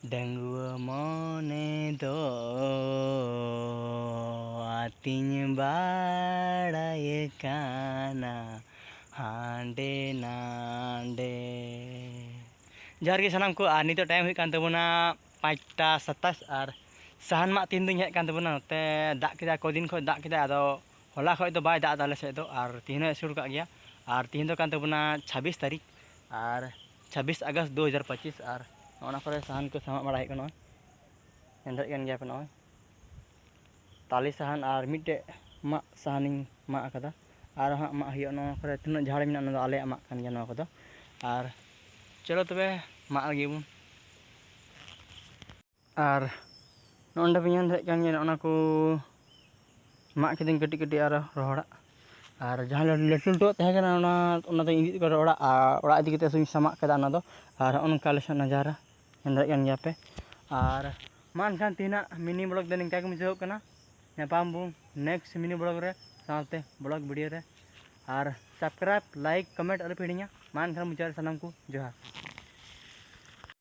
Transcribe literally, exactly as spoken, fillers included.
ᱰᱟᱺᱜᱩᱣᱟᱹ ᱢᱚᱱᱮ ᱫᱚ ᱟᱹᱛᱤᱧ ᱵᱟᱲᱟᱭ ᱠᱟᱱᱟ ᱦᱟᱸᱰᱮ ᱱᱟᱰᱮ᱾ ᱡᱚᱦᱟᱨ ᱜᱮ ᱥᱟᱱᱟᱢ ᱠᱚ, ᱟᱨ ᱱᱤᱛᱚᱜ ᱴᱟᱭᱤᱢ ᱦᱩᱭᱩᱜ ᱠᱟᱱ ᱛᱟᱵᱚᱱᱟ ᱯᱟᱸᱪᱴᱟ ᱥᱟᱛᱟᱥ, ᱟᱨ ᱥᱟᱦᱟᱱ ᱢᱟᱜ ᱛᱤᱦᱤᱧ ᱫᱚᱧ ᱦᱮᱡ ᱠᱟᱱ ᱛᱟᱵᱚᱱᱟ᱾ ᱱᱚᱛᱮ ᱫᱟᱜ ᱠᱮᱫᱟᱭ, ᱠᱚᱫᱤᱱ ᱠᱷᱚᱱ ᱫᱟᱜ ᱠᱮᱫᱟᱭ, ᱟᱫᱚ ᱦᱚᱞᱟ ᱠᱷᱚᱱ ᱫᱚ ᱵᱟᱭ ᱫᱟᱜ ᱮᱫᱟ ᱟᱞᱮ ᱥᱮᱫ ᱫᱚ, ᱟᱨ ᱛᱤᱦᱤᱧ ᱦᱚᱸ ᱟᱹᱥᱩᱲ ᱠᱟᱜ ᱜᱮᱭᱟ᱾ ᱟᱨ ᱛᱤᱦᱤᱧ ᱫᱚ ᱠᱟᱱ ᱛᱟᱵᱚᱱᱟ ᱪᱷᱟᱵᱵᱤᱥ ᱛᱟᱹᱨᱤᱠᱷ, ᱟᱨ ᱪᱷᱟᱵᱵᱤᱥ ᱟᱜᱚᱥᱴ ᱫᱩ ᱦᱟᱡᱟᱨ ᱯᱚᱸᱪᱤᱥ, ᱟᱨ ᱱᱚᱜᱼᱚ ᱱᱟ ᱠᱚᱨᱮ ᱥᱟᱦᱟᱱ ᱠᱚ ᱥᱟᱢᱟᱜ ᱵᱟᱲᱟ ᱦᱩᱭᱩᱜ ᱠᱟᱱᱟ᱾ ᱧᱮᱞ ᱫᱟᱲᱮᱭᱟᱜ ᱠᱟᱱ ᱜᱮᱭᱟ ᱯᱮ, ᱱᱚᱜᱼᱚᱭ ᱛᱟᱞᱮ ᱥᱟᱦᱟᱱ ᱟᱨ ᱢᱤᱫᱴᱮᱡ ᱢᱟᱜ ᱥᱟᱦᱟᱱᱤᱧ ᱢᱟᱜ ᱟᱠᱟᱫᱟ, ᱟᱨ ᱦᱟᱸᱜ ᱢᱟᱜ ᱦᱩᱭᱩᱜᱼᱟ᱾ ᱱᱚᱣᱟ ᱠᱚᱨᱮ ᱛᱤᱱᱟᱹᱜ ᱡᱷᱟᱲ ᱢᱮᱱᱟᱜᱼᱟ, ᱚᱱᱟ ᱫᱚ ᱟᱞᱮᱭᱟᱜ ᱢᱟᱜ ᱠᱟᱱ ᱜᱮᱭᱟ ᱱᱚᱣᱟ ᱠᱚᱫᱚ᱾ ᱟᱨ ᱪᱚᱞᱚ ᱛᱚᱵᱮ ᱢᱟᱜ ᱞᱟᱹᱜᱤᱫ ᱵᱚᱱ᱾ ᱟᱨ ᱱᱚᱜᱼᱚ ᱱᱚᱰᱮ ᱯᱮ ᱧᱮᱞ ᱫᱟᱲᱮᱭᱟᱜ ᱠᱟᱱ ᱜᱮᱭᱟ, ᱱᱚᱜᱼᱚ ᱱᱟ ᱠᱚ ᱢᱟᱜ ᱠᱤᱫᱟᱹᱧ ᱠᱟᱹᱴᱤᱡ ᱠᱟᱹᱴᱤᱡ ᱟᱨᱚ ᱨᱚᱦᱚᱲᱟᱜ᱾ ᱟᱨ ᱡᱟᱦᱟᱸ ᱞᱟᱹᱴᱩ ᱞᱟᱹᱴᱩᱣᱟᱜ ᱛᱟᱦᱮᱸ ᱠᱟᱱᱟ, ᱚᱱᱟ, ᱚᱱᱟ ᱫᱚᱧ ᱤᱫᱤ ᱦᱚᱴᱚ ᱠᱟᱫᱟ ᱚᱲᱟᱜ, ᱟᱨ ᱚᱲᱟᱜ ᱤᱫᱤ ᱠᱟᱛᱮ ᱥᱩᱧ ᱥᱟᱢᱟᱜ ᱠᱟᱫᱟ ᱚᱱᱟ ᱫᱚ᱾ ᱟᱨ ᱦᱚᱸᱜᱼᱚ ᱱᱚᱝᱠᱟ ᱟᱞᱮ ᱥᱮᱫ ᱱᱟᱡᱟᱨᱟ ᱧᱮᱞ ᱫᱟᱲᱮᱭᱟᱜ ᱠᱟᱱ ᱜᱮᱭᱟ ᱯᱮ᱾ ᱟᱨ ᱢᱟ ᱮᱱᱠᱷᱟᱱ ᱛᱮᱦᱮᱧᱟᱜ ᱢᱤᱱᱤ ᱵᱞᱚᱜ ᱫᱚ ᱱᱤᱝᱠᱟ ᱜᱮ ᱢᱩᱪᱟᱹᱫᱚᱜ ᱠᱟᱱᱟ᱾ ᱧᱟᱯᱟᱢ ᱵᱚᱱ ᱱᱮᱠᱥᱴ ᱢᱤᱱᱤ ᱵᱞᱚᱜ ᱨᱮ, ᱥᱟᱶᱛᱮ ᱵᱞᱚᱜ ᱵᱷᱤᱰᱤᱭᱳ ᱨᱮ᱾ ᱟᱨ ᱥᱟᱵᱥᱠᱨᱟᱭᱤᱵᱽ, ᱞᱟᱭᱤᱠ, ᱠᱚᱢᱮᱱᱴ ᱟᱞᱚ ᱯᱮ ᱦᱤᱲᱤᱧᱟ᱾ ᱢᱟ ᱮᱱᱠᱷᱟᱱ ᱢᱩᱪᱟᱹᱫ ᱨᱮ ᱥᱟᱱᱟᱢ ᱠᱚ ᱡᱚᱦᱟᱨ᱾